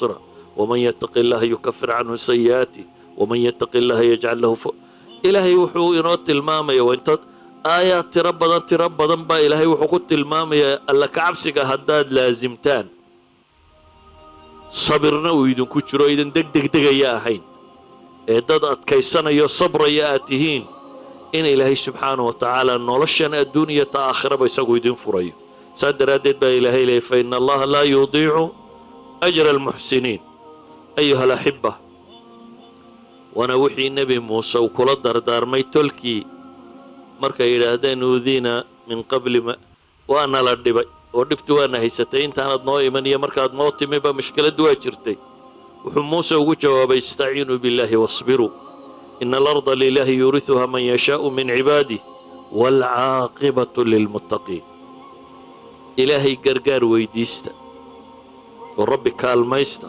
Yusra, waman yattaqi illaha yukafir canhu sayi'aatih, waman yattaqi illaha yajcal lahu. Ilaahay wuxuu inoo tilmaamaya waa inta aayaad tiro badan, tiro badan baa Ilaahay wuxuu ku tilmaamayaa Alla kacabsiga haddaad laasimtaan, sabirna uu idinku jiro, idan deg deg degaya ahayn ee dad adkaysanayo, sabraya aad tihiin, in Ilaahay subxaanahu wa tacaala noloshan adduuniya ta aakhiraba isagu idin furayo. Saa daraaddeed baa Ilaahay leeyay: "Fa ina Allaha laa yudiicu ajra almuxsiniin." Ayuha alaxiba, waana wixii Nebi Muuse uu kula dardaarmay tolkii markay yidhaahdeen: "Uudiina min qabli ma waana la dhibay oo dhibtu waana haysatay intaanad noo iman iyo markaad noo timiba mashkiladdu waa jirtay." Wuxuu Muuse ugu jawaabay: "Istaciinuu billaahi wasbiruu, ina alarda lilaahi yuuriثuha man yashaau min cibaadih, waalcaaqibatu lilmuttaqiin." Ilaahay gargaar weydiista oo Rabbi kaalmaysta.